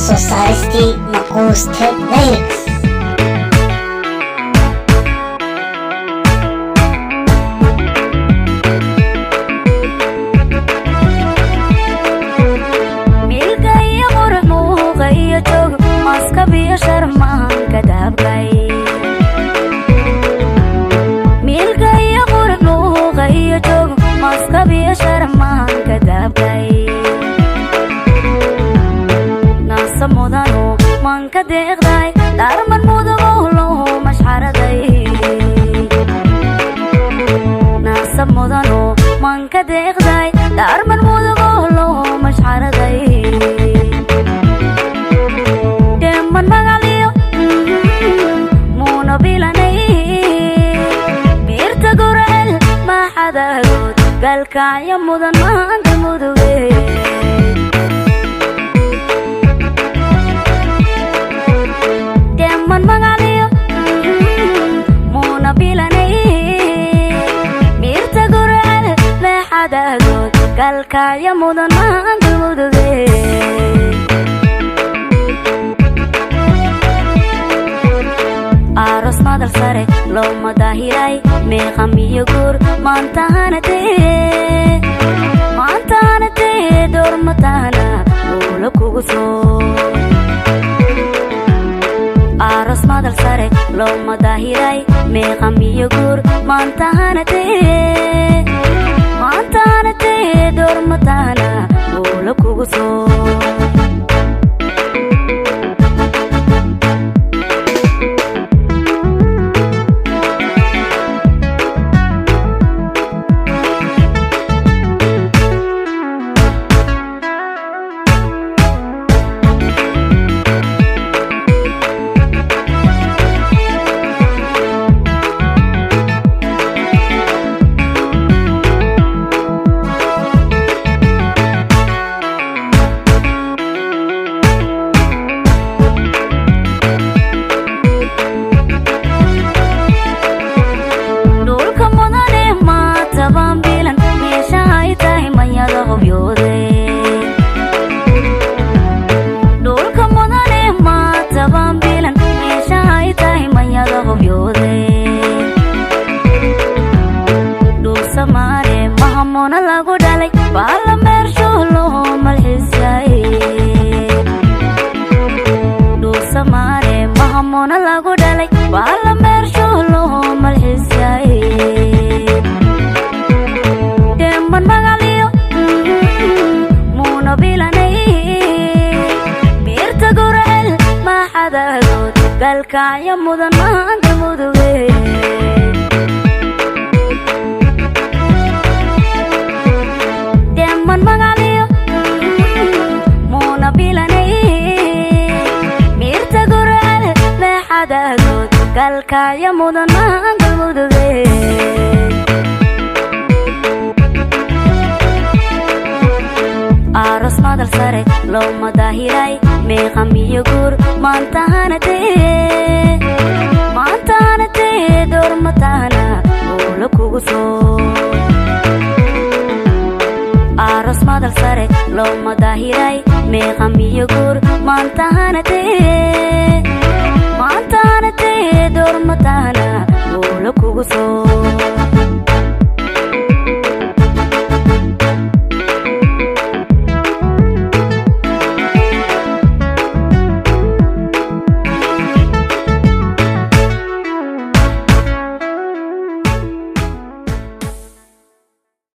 Soo saaristii Maquuste Lyrics. Milka iyo qurux, muuqa iyo joog, maskab iyo sharmaanka daabkay. Milka iyo qurux, muuqa iyo joog, maskab iyo sharmaanka daabkay. Naasa mudano manka deeqday, darman mudugo loo mashxaraday. Naasa mudano manka deeqday, darman mudugo loo mashxaraday. Dheeman magacliyo muuna bilanay, miirta gurcel maxadagood, galkacyo mudan maanta muduge. Dheeman magacliyo muuna bilanay, miirta gurcel maxadagood, galkacyo mudan maanta muduge. Aroos madal sare looma daahiray, meeqamiyo guur maantahanatee, maantahanatee, doormatahana muula kugu soo. Aroos madal sare looma daahiray, meeqamiyo guur maantahanatee, maantahanatee, doormatahana muula kugu soo. Dhulka mudane maataban bilan, meesha ay tahay manyada hobyoode. Dhulka mudane maataban bilan, meesha ay tahay manyada hobyoode. Dhul samaare mahamona lagu dhalay, baala meersho loo malxiisay. Dhul samaare mahamona lagu dhalay, baala meersho loo malxiisay. Dheeman magacliyo muuna bilanay, miirta gurcel maxadagood, galkacyo mudan maanta muduge. Dheeman magacliyo muuna bilanay, miirta gurcel maxadagood, galkacyo mudan maanta muduge. Aroos madal sare looma daahiray, meeqamiyo guur maantahanatee, maantahanatee, doormatahana muula kugu soo. Aroos madal sare looma daahiray, meeqamiyo guur maantahanatee, maantahanatee, doormatahana muula kugu soo.